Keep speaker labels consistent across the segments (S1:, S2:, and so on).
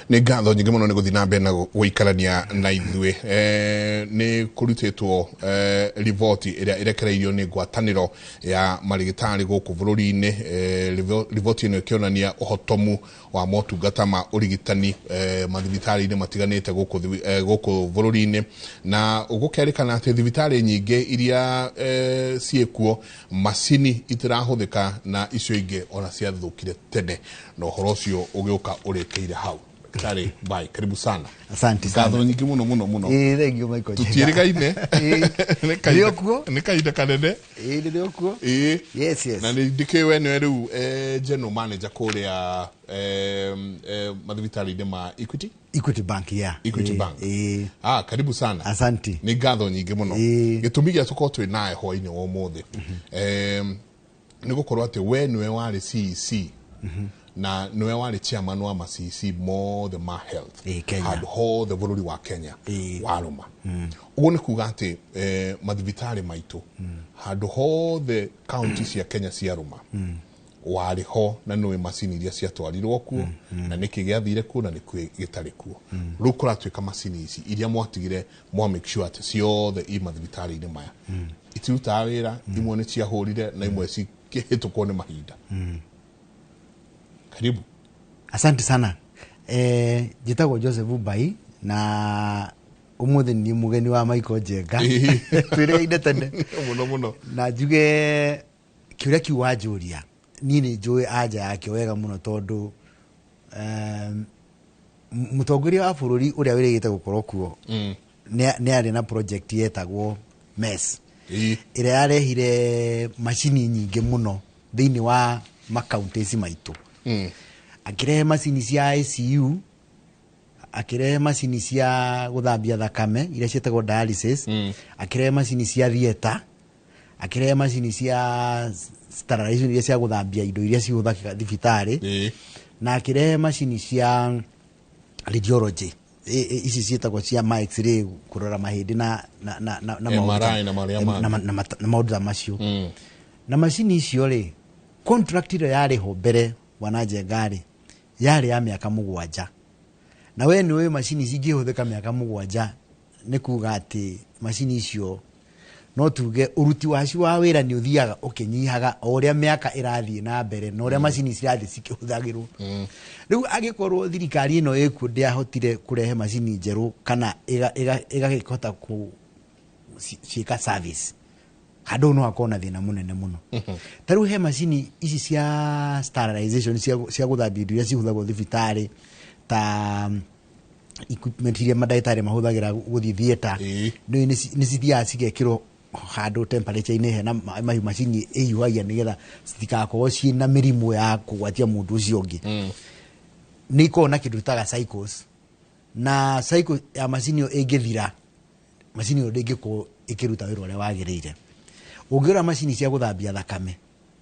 S1: Nĩ ngatho nyingĩ mũno nĩ gũthiĩ na mbere na gũikarania na ithuĩ. Nĩ kũrutĩtwo riboti ĩrĩa ĩrekereirio nĩ ngwatanĩro ya marĩgĩtarĩ gũkũ bũrũri-inĩ. Riboti ĩno ĩkĩonania ũhotomu wa motungata ma ũrigitani mathibitarĩ-inĩ matiganĩte gũkũ bũrũri-inĩ, na gũkerĩkana atĩ thibitarĩ nyingĩ iria ciĩkuo macini itirahũthĩka na icio ingĩ ona ciathũkire tene, na ũhoro ũcio ũgĩũka ũrĩkĩire hau. Daktari Bai, karibu sana.
S2: Asante sana.
S1: Ngatho nyingĩ mũno mũno mũno.
S2: Ĩĩ, thank you, Michael Njenga.
S1: Tũtiĩrĩgaine. Nĩ
S2: Ndĩ o kuo.
S1: Nĩ kahinda kanene.
S2: Ĩĩ, ndĩ o kuo.
S1: Ĩĩ.
S2: Yes.
S1: Na nĩ ndĩkĩũĩ we nĩwe rĩu general manager kũrĩa mathibitarĩ-inĩ ma Equity.
S2: Equity Bank, yeah.
S1: Equity Bank.
S2: Ĩĩ.
S1: Ah, karibu sana.
S2: Asante.
S1: Nĩ ngatho nyingĩ mũno. Gĩtũmi gĩa tũkorwo twĩ nawe hwainĩ wa ũmũthĩ nĩ gũkorwo atĩ we nĩwe warĩ CEC na nĩwe warĩ chairman wa ma CEC mothe ma health
S2: Ĩĩ, Kenya.
S1: handũ hothe bũrũri wa Kenya warũma. Ũguo nĩ kuga atĩ mathibitarĩ maitũ handũ hothe kaunti cia Kenya ciarũma warĩ ho, na nĩũĩ macini iria ciatwarirwo kuo na nĩkĩ gĩathire kuo na nĩkĩ gĩtarĩ kuo. Rĩu kũratuĩka macini ici iria mwatigire mwa make sure atĩ ciothe i mathibitarĩ-inĩ maya itirutaga wĩra, imwe nĩ ciahũrire na imwe cikĩhĩtũkwo nĩ mahinda. Karibu.
S2: Asante sana. Njĩtagwo Joseph Mbai na ũmũthĩ nĩ mũgeni wa Michael Njenga. Twĩrĩgaine tene.
S1: Mũno mũno.
S2: Na njuge kĩũria kĩu wanjũria, niĩ nĩ njũĩ anja yakĩo wega mũno, tondũ mũtongoria wa bũrũri ũrĩa wĩrĩgĩte gũkorwo kuo nĩ arĩ na project yetagwo MES ĩrĩa yarehire macini nyingĩ mũno thĩinĩ wa makaunti maitũ. Akĩrehe macini cia ICU, akĩrehe macini cia gũthambia thakame iria ciĩtagwo dialysis, akĩrehe macini cia theatre, akĩrehe macini cia sterilization iria cia gũthambia indo iria cihũthagĩra thibitarĩ, na akĩrehe macini cia radiology, ici ciĩtagwo cia ma x-ray kũrora mahĩndĩ na maũndũ
S1: MRI na marĩa mangĩ.
S2: Na maũndũ ta macio. Na macini icio rĩ, contract ĩrĩa yarĩ ho mbere, bwana Njenga rĩ, yarĩ ya mĩaka 7, na we nĩ ũĩ macini cingĩhũthĩka mĩaka 7 nĩ kuga atĩ macini icio no tuge ũruti wacio wa wĩra nĩ ũthiaga ũkĩnyihaga o ũrĩa mĩaka ĩrathiĩ na mbere na ũrĩa macini cirathiĩ cikĩhũthagĩrwo. Rĩu angĩkorwo thirikari ĩno ĩkuo ndĩahotire kũrehe macini njerũ kana ĩgagĩhota kũ ciĩka service handũ hau, no hakorwo na thĩna mũnene mũno. Ta rĩu he macini ici cia sterilization cia gũthambia indo iria cihũthagwo thibitarĩ, ta equipment iria mandagĩtarĩ mahũthagĩra gũthiĩ theatre, nĩ cithiaga cigekĩrwo handũ temperature-inĩ hena mahiũ, macini ĩhiũhagia nĩgetha citigakorwo ciĩna mĩrimũ ya kũgwatia mũndũ ũcio ũngĩ. Nĩ ikoragwo na kĩndũ gĩtaga cycles, na cycle ya macini ĩyo ĩngĩthira, macini ĩyo ndĩngĩkorwo ĩkĩruta wĩra ũrĩa wagĩrĩire. Ũngĩrora macini cia gũthambia thakame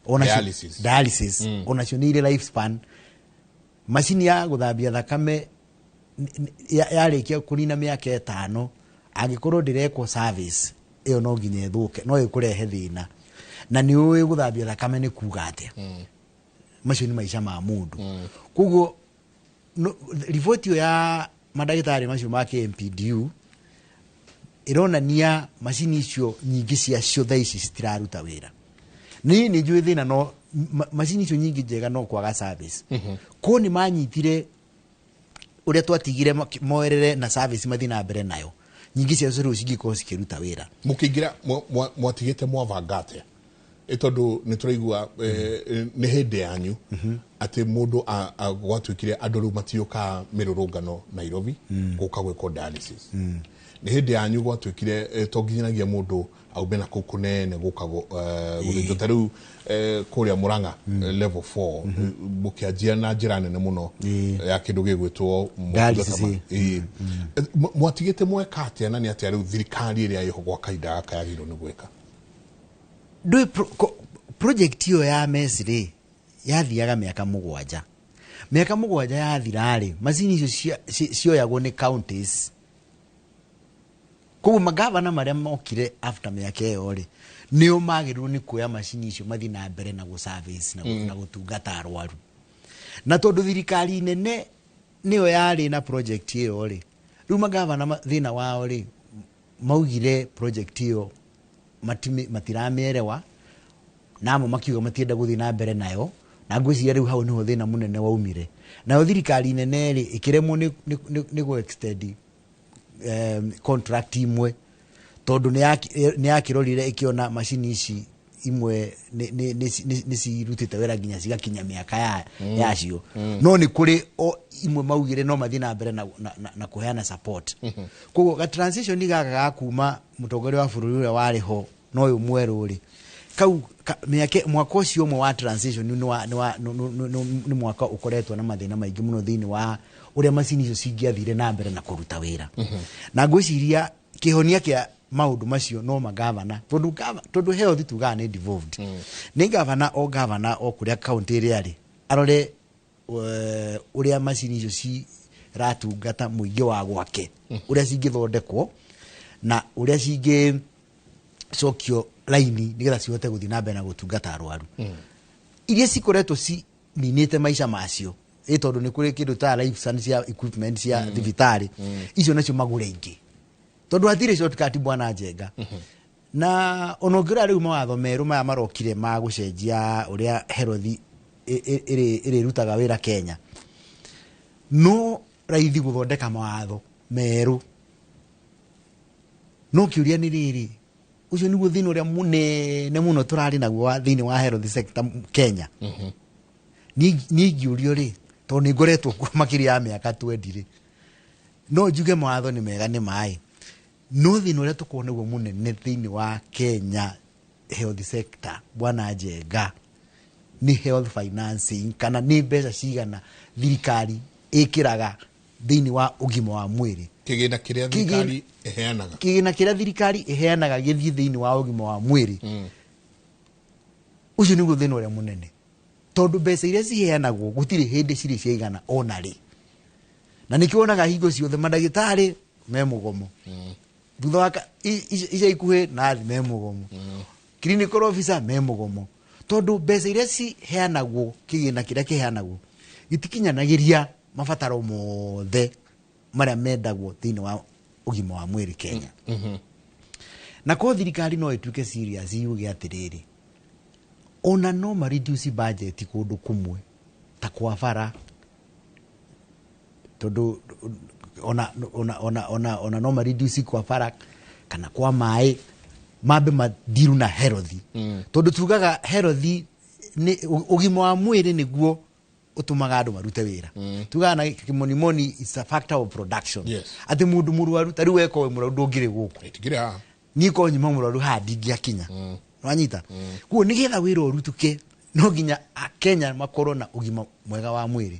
S2: onacio-
S1: Dialysis.
S2: Dialysis, onacio nĩ irĩ life span. Macini ya gũthambia thakame yarĩkia kũnina mĩaka 5, angĩkorwo ndĩrekwo service ĩyo, no nginya ĩthũke, no ĩkũrehe thĩna. Na nĩ ũĩ gũthambia thakame nĩ kuga atĩa, macio nĩ maica ma mũndũ. Koguo riboti ĩyo ya mandagĩtarĩ macio ma KMPDU ĩronania macini icio nyingĩ ciacio thaa ici citiraruta wĩra. Niĩ nĩ njũĩ thĩna no macini icio nyingĩ njega no kwaga service. Ko nĩ manyitire ũrĩa twatigire moerere na service mathiĩ na mbere nayo, nyingĩ ciacio rĩu cingĩkorwo cikĩruta wĩra.
S1: Mũkĩingĩra mwatigĩte mwabanga atĩa? Ĩ tondũ nĩ tũraigua nĩ hĩndĩ yanyu atĩ mũndũ gwatuĩkire andũ rĩu matiũkaga mĩrũrũngano Nairobi gũka gwĩkwo dialysis. Nĩ hĩndĩ yanyu gwatuĩkire to nginyanagia mũndũ aume na kũu kũnene gũka gũthĩnjwo. Ta rĩu kũrĩa Murang'a level 4 mũkĩanjia na njĩra nene mũno ya kĩndũ gĩgwĩtwo
S2: Dialysis.
S1: Ĩĩ. Mwatigĩte mweka atĩa, na nĩ atĩa rĩu thirikari ĩrĩa ĩho gwa kahinda gaka yagĩrĩirwo nĩ gwĩka?
S2: Ndũĩ project ĩyo ya MES rĩ, yathiaga mĩaka 7. Mĩaka 7 yathira rĩ, macini icio cioyagwo nĩ counties. Koguo magavana marĩa mokire after mĩaka ĩyo rĩ, nĩo magĩrĩirwo nĩ kuoya macini icio mathiĩ na mbere na gũ service na gũtungata arwaru. Na tondũ thirikari nene Nĩyo yarĩ na project ĩyo rĩ, rĩu magavana thĩna wao rĩ, maugire project ĩyo matiramĩerewa, namo makiuga matienda gũthiĩ na mbere nayo. Na ngwĩciria rĩu hau nĩho thĩna mũnene waumire. Nayo thirikari nene rĩ, ĩkĩremwo nĩ gũ extend contract imwe, tondũ nĩ yakĩrorire ĩkĩona macini ici imwe nĩ cirutĩte wĩra nginya cigakinya mĩaka yacio, no nĩ kũrĩ o imwe maugire no mathiĩ na mbere na kũheana support. Koguo ga transition gaka ga kuma mũtongoria wa bũrũri ũrĩa warĩ ho na ũyũ mwerũ rĩ, kau mĩaka mwaka ũcio ũmwe wa transition nĩ mwaka ũkoretwo na mathĩna maingĩ mũno thĩinĩ wa ũrĩa macini icio cingĩathire na mbere na kũruta wĩra. Na ngwĩciria kĩhonia kĩa maũndũ macio no magavana, tondũ health tugaga nĩ devolved, nĩ gavana, o gavana o kũrĩa kaunti ĩrĩa arĩ arore ũrĩa macini icio ciratungata mũingĩ wa gwake, ũrĩa cingĩthondekwo na ũrĩa cingĩcokio raini nĩgetha cihote gũthiĩ na mbere na gũtungata arwaru. Iria cikoretwo cininĩte maica macio ĩ, tondũ nĩ kũrĩ kĩndũ ta life cia equipment cia thibitarĩ icio, nacio magũre ingĩ, tondũ hatirĩ shortcut, bwana Njenga. Na ona ũngĩrora rĩu mawatho merũ maya marokire ma gũcenjia ũrĩa health ĩrĩrutaga wĩra Kenya, no raithi gũthondeka mawatho merũ. No kĩũria nĩ rĩrĩ, ũcio nĩguo thĩna ũrĩa mũnene mũno tũrarĩ naguo thĩinĩ wa health sector Kenya. Niĩ ingĩũrio rĩ, tondũ nĩ ngoretwo kuo makĩria ya mĩaka 20 rĩ, no njuge mawatho nĩ mega, nĩ maĩ, no thĩna ũrĩa tũkorwo naguo mũnene thĩinĩ wa Kenya health sector, bwana Njenga, nĩ health financing, kana nĩ mbeca cigana thirikari ĩkĩraga thĩinĩ wa ũgima wa mwĩrĩ.
S1: Kĩgĩna kĩrĩa thirikari ĩheanaga.
S2: Kĩgĩna kĩrĩa thirikari ĩheanaga gĩthiĩ thĩinĩ wa ũgima wa mwĩrĩ. Ũcio nĩguo thĩna ũrĩa mũnene, tondũ mbeca iria ciheanagwo gũtirĩ hĩndĩ cirĩ ciaigana ona rĩ. Na nĩkĩo wonaga hingo ciothe mandagĩtarĩ me mũgomo, thutha wa ica ikuhĩ nathi me mũgomo, clinical officer me mũgomo, tondũ mbeca iria ciheanagwo, kĩgĩna kĩrĩa kĩheanagwo gĩtikinyanagĩria mabataro mothe marĩa mendagwo thĩinĩ wa ũgima wa mwĩrĩ Kenya. Na ko thirikari no ĩtuĩke serious, yuge atĩrĩrĩ, ona no ma reduce budget kũndũ kũmwe ta kwa bara, tondũ ona no ma reduce kwa bara kana kwa maĩ, mambe madiru na health, tondũ tugaga health nĩ ũgima wa mwĩrĩ nĩguo ũtũmaga andũ marute wĩra. Tugaga na kĩmonimoni is a factor of production. Atĩ mũndũ mũrwaru, ta rĩu weko wĩ mũrwaru, ndũngĩrĩ gũkũ.
S1: Ĩtigĩrĩ haha.
S2: Niĩ korwo nyuma mũrwaru haha ndingĩakinya. Wanyita? Koguo nĩgetha wĩra ũrutũke, no nginya akenya makorwo na ũgima mwega wa mwĩrĩ.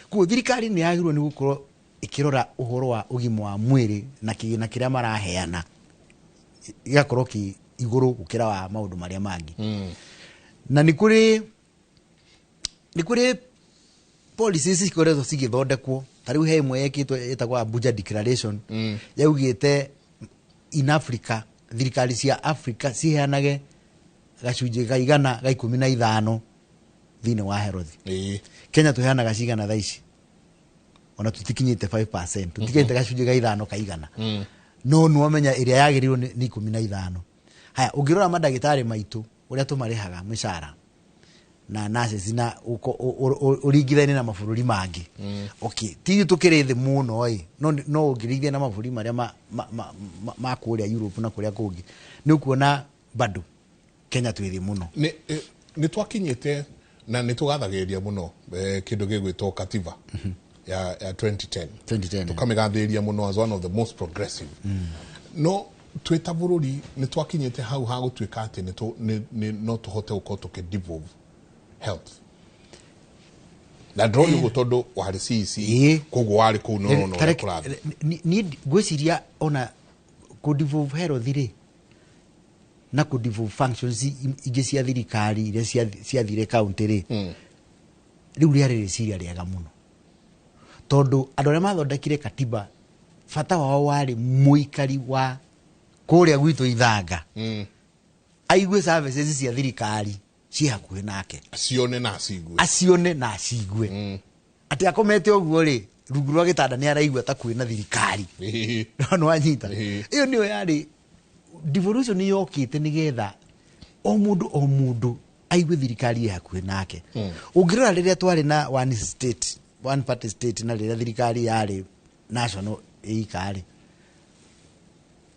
S2: Koguo thirikari nĩ yagĩrĩirwo nĩ gũkorwo ĩkĩrora ũhoro wa ũgima wa mwĩrĩ na kĩgĩna kĩrĩa maraheana gĩgakorwo kĩ igũrũ gũkĩra wa maũndũ marĩa mangĩ. Na nĩ kũrĩ policies cikoretwo cigĩthondekwo. Ta rĩu he ĩmwe yekĩtwo ĩtagwo Abuja Declaration, yaugĩte in Africa, thirikari cia Africa ciheanage gacunjĩ ka igana ga 15 thĩinĩ wa health. Kenya tũheanaga cigana thaa ici? Ona tũtikinyĩte 5%, tũtikinyĩte gacunjĩ ga ithano ka igana. No nĩwamenya ĩrĩa yagĩrĩirwo nĩ 15. Haya, ũngĩrora mandagĩtarĩ maitũ ũrĩa tũmarĩhaga mĩcara na nurses na ũringithanie na mabũrũri mangĩ, okay, ti tũkĩrĩ thĩ mũno ĩ, no ũngĩringithania na mabũrũri marĩa ma kũrĩa Europe na kũrĩa kũngĩ, nĩ ũkuona bado Kenya twĩ thĩ mũno.
S1: Nĩ twakinyĩte na nĩ tũgathagĩrĩria mũno kĩndũ gĩgwĩtwo katiba ya 2010.
S2: 2010.
S1: Tũkamĩgathĩrĩria mũno as one of the most progressive. No twĩ ta bũrũri nĩ twakinyĩte hau ha gũtuĩka atĩ no tũhote gũkorwo tũkĩ devolve health? Na ndĩroria ũguo tondũ warĩ CEC, koguo warĩ kũu no ũrĩa kũrathiĩ.
S2: Niĩ ngwĩciria ona kũ devolve health rĩ, na kũ devolve functions ingĩ cia thirikari iria ciathire county rĩ, rĩu rĩarĩ rĩciria rĩega mũno, tondũ andũ arĩa mathondekire katiba bata wao warĩ mũikari wa kũrĩa gwitũ ithanga aigue services cia thirikari ciĩ hakuhĩ nake.
S1: Acione na acigue.
S2: Acione na acigue. Atĩ akomete ũguo rĩ, rungu rwa gĩtanda nĩ araigua ta kwĩna thirikari. No wanyita? Ĩyo nĩyo yarĩ devolution, yokĩte nĩgetha o mũndũ o mũndũ aigue thirikari ĩ hakuhĩ nake. Ũngĩrora rĩrĩa twarĩ na one state, one party state, na rĩrĩa thirikari yarĩ national ĩika rĩ,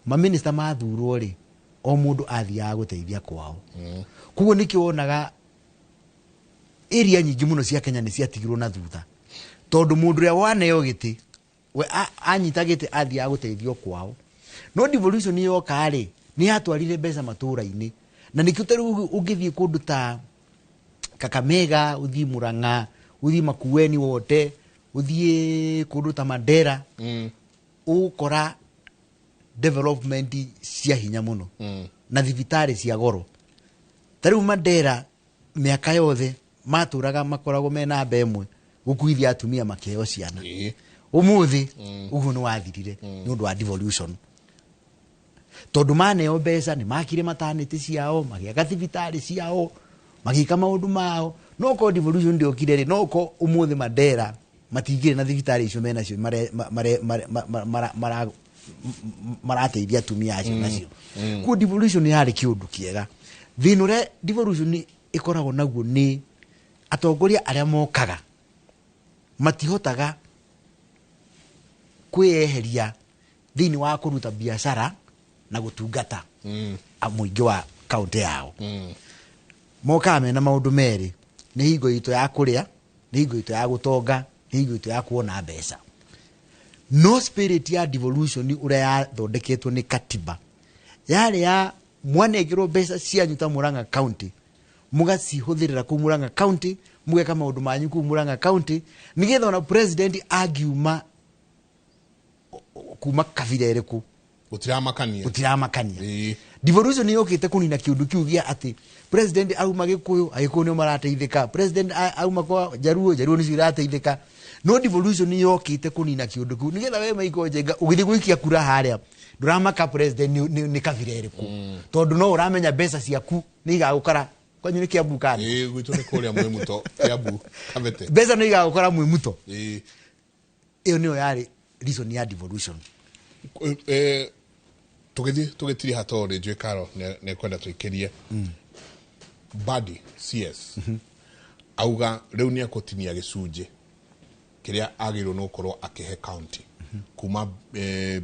S2: maminista mathurwo rĩ, o mũndũ athiaga gũteithia kwao. Koguo nĩkĩo wonaga area nyingĩ mũno cia Kenya nĩ ciatigirwo na thutha, tondũ mũndũ ũrĩa waneo gĩtĩ we anyita gĩtĩ athiaga gũteithio kwao. No devolution yoka rĩ, nĩ yatwarire mbeca matũra-inĩ, na nĩkĩo ta rĩu ũngĩthiĩ kũndũ ta Kakamega, ũthiĩ Murang'a, ũthiĩ Makueni wote, ũthiĩ kũndũ ta Mandera, ũgũkora development cia hinya mũno na thibitarĩ cia goro. Ta rĩu Mandera, mĩaka yothe matũraga makoragwo me namba ĩmwe gũkuithia atumia makĩheo ciana. Ũmũthĩ ũguo nĩ wathirire nĩ ũndũ wa devolution, tondũ maneo mbeca nĩ makire matanĩtĩ ciao, magĩaka thibitarĩ ciao, magĩka maũndũ mao. No korwo devolution ndĩokire rĩ, no ko ũmũthĩ Mandera matingĩrĩ na thibitarĩ icio menacio marateithia atumia acio nacio. Kuo devolution yarĩ kĩũndũ kĩega. Thĩna ũrĩa devolution ĩkoragwo naguo nĩ atongoria arĩa mokaga matihotaga kwĩyeheria thĩinĩ wa kũruta biacara na gũtungata mũingĩ wa kaunti yao. Mokaga mena maũndũ merĩ: nĩ hingo itũ ya kũrĩa, nĩ hingo itũ ya gũtonga, nĩ hingo itũ ya kuona mbeca. No spirit ya devolution ũrĩa yathondeketwo nĩ katiba yarĩ ya mwanengerwo mbeca cianyu ta Murang'a County, mũgacihũthĩrĩra kũu Murang'a County, mũgeka maũndũ manyu kũu Murang'a County, nĩgetha ona president angiuma kuma kabira ĩrĩkũ,
S1: gũtiramakania.
S2: Gũtiramakania. Devolution yũkĩte kũnina kĩũndũ kĩu gĩa atĩ president auma Gĩkũyũ, Agĩkũyũ nĩo marateithĩka, president auma kwa Jaruo, Jaruo nĩcio irateithĩka. No devolution yokĩte kũnina kĩũndũ kĩu, nĩgetha we Michael Njenga ũgĩthiĩ gũikia kura harĩa, ndũramaka president nĩ kabira ĩrĩkũ, tondũ no ũramenya mbeca ciaku nĩ igagũkora kwanyu nĩ Kiambu kana?
S1: Ĩĩ, gwitũ nĩ kũrĩa Mwĩmuto, Kiambu, Kabete.
S2: Mbeca nĩ igagũkora Mwĩmuto. Ĩyo nĩyo yarĩ reason ya devolution.
S1: Tũgĩthiĩ tũgĩtiriha, tondũ nĩ njũĩ Karo nĩ kwenda tũikĩrie Mbadi CS auga rĩu nĩ ekũtinia gĩcunjĩ kĩrĩa agĩrĩirwo nĩ gũkorwo akĩhe county kuma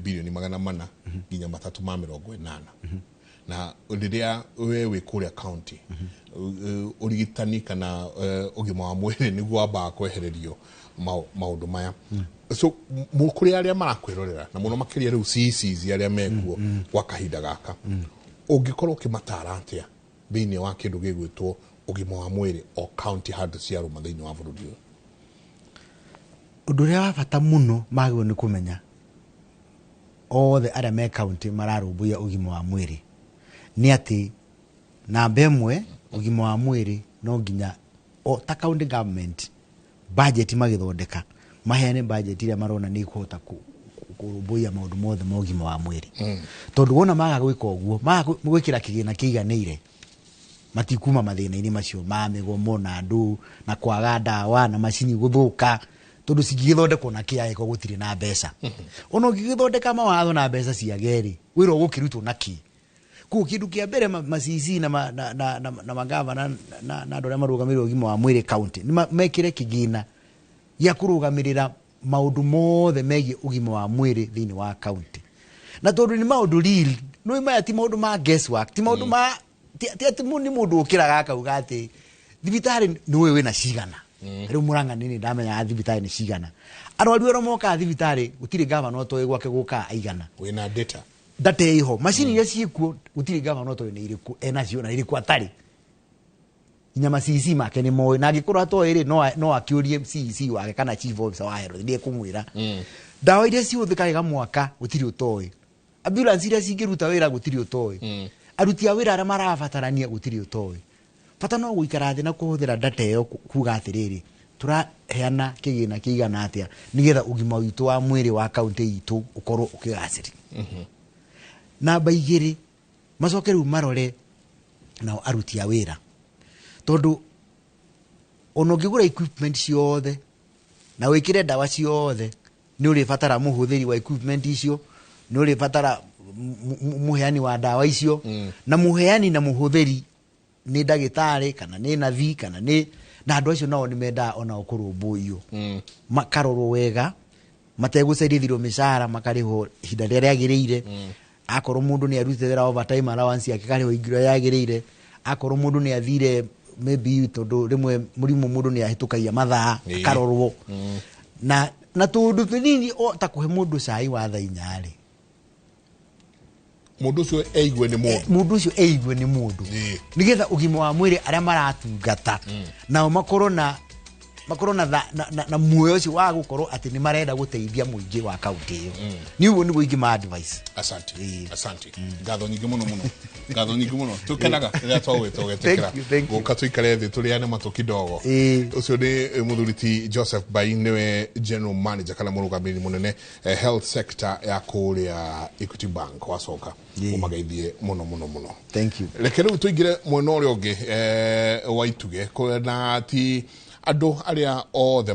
S1: birioni 480, na rĩrĩa we wĩ kũrĩa county, ũrigitani kana ũgima wa mwĩrĩ nĩguo wambaga kwehererio maũndũ maya. So kũrĩ arĩa marakwĩrorera, na mũno makĩria rĩu CCs arĩa mekuo gwa kahinda gaka, ũngĩkorwo ũkĩmatara atĩa thĩinĩ wa kĩndũ gĩgwĩtwo ũgima wa mwĩrĩ o county handũ ciarũma thĩinĩ wa bũrũri ũyũ?
S2: Ũndũ ũrĩa wa bata mũno magĩrĩirwo nĩ kũmenya othe arĩa me kaunti mararũmbũiya ũgima wa mwĩrĩ nĩ atĩ, namba ĩmwe, ũgima wa mwĩrĩ no nginya o ta county government budget magĩthondeka maheane budget ĩrĩa marona nĩ ĩkũhota kũrũmbũiya maũndũ mothe ma ũgima wa mwĩrĩ, tondũ wona maga gwĩka ũguo, maga gwĩkĩra kĩgĩna kĩiganĩire, matikuma mathĩna-inĩ macio ma mĩgomo na andũ na kwaga ndawa na macini gũthũka, tondũ cingĩgĩthondekwo na kĩ angĩkorwo gũtirĩ na mbeca? Ona ũngĩgĩthondeka mawatho na mbeca ciage rĩ, wĩra ũgũkĩrutwo na kĩ? Koguo kĩndũ kĩa mbere ma CEC na magavana na andũ arĩa marũgamĩrĩire ũgima wa mwĩrĩ county nĩ mekĩre kĩgĩna gĩa kũrũgamĩrĩra maũndũ mothe megiĩ ũgima wa mwĩrĩ thĩinĩ wa county, na tondũ nĩ maũndũ real, nĩ maya ti maũndũ ma guesswork, ti maũndũ ma ti atĩ nĩ mũndũ ũkĩraga akauga atĩ thibitarĩ nĩ ũĩ wĩna cigana. Rĩu Murang'a nĩ ndamenyaga thibitarĩ nĩ cigana, arwaru arĩa mokaga thibitarĩ gũtirĩ gavana ũtoĩ gwake gũkaga aigana.
S1: Wĩna data.
S2: Data ĩho, macini iria ciĩkuo gũtirĩ gavana ũtoĩ nĩ irĩkũ enacio na irĩkũ atarĩ. Nginya ma CEC make nĩ moĩ, na angĩkorwo atoĩ rĩ, no akĩũrie CEC wake kana chief officer wa health, nĩ ekũmwĩra. Ndawa iria cihũthĩkaga mwaka gũtirĩ ũtoĩ, ambulance iria cingĩruta wĩra gũtirĩ ũtoĩ, aruti a wĩra arĩa marabatarania gũtirĩ ũtoĩ. Bata no gũikara thĩ na kũhũthĩra data ĩyo kuga atĩrĩrĩ, tũraheana kĩgĩna kĩigana atĩa nĩgetha ũgima witũ wa mwĩrĩ wa kaunti itũ ũkorwo ũkĩgacĩra. Namba igĩrĩ, macoke rĩu marore nao aruti a wĩra, tondũ ona ũngĩgũra equipment ciothe Na wĩkĩre ndawa ciothe, nĩ ũrĩbatara mũhũthĩri wa equipment icio, nĩ ũrĩbatara mũheani wa ndawa icio, na mũheani na mũhũthĩri nĩ ndagĩtarĩ kana nĩ nathi kana nĩ na andũ acio nao nĩ mendaga onao kũrũmbũiyo, makarorwo wega mategũcerithirwo mĩcara, makarĩhwo ihinda rĩrĩa rĩagĩrĩire. Akorwo mũndũ nĩ arutĩte wĩra overtime, allowance yake karĩhwo ĩrĩa yagĩrĩire. Akorwo mũndũ nĩ athire maybe tondũ rĩmwe mũrimũ mũndũ nĩ ahĩtũkagia mathaa, akarorwo na tũndũ tũnini o ta kũhe mũndũ cai wa thaa 4 rĩ.
S1: Mũndũ ũcio eigue nĩ mũndũ.
S2: Mũndũ ũcio eigue nĩ mũndũ, nĩgetha ũgima wa mwĩrĩ arĩa maratungata nao makorwo na muoyo ũcio wa gũkorwo atĩ nĩ marenda gũteithia mũingĩ wa kaunti ĩyo. Nĩ ũguo nĩguo ingĩma advice.
S1: Asante. Asante, ngatho nyingĩ mũno mũno, ngatho nyingĩ mũno. Tũkenaga rĩrĩa twagwĩta ũgetĩkĩra
S2: Thank you, thank you.
S1: gũka tũikare thĩ tũrĩane matũ kidogo. Ũcio nĩ mũthuri ti Joseph Bai, nĩwe general manager kana mũrũgamĩrĩri mũnene health sector ya kũrĩa Equity Bank. Wacoka ũmageithie mũno mũno mũno.
S2: Thank you.
S1: Reke rĩu tũingĩre mwena ũrĩa ũngĩ wa ituge na ti andũ arĩa othe.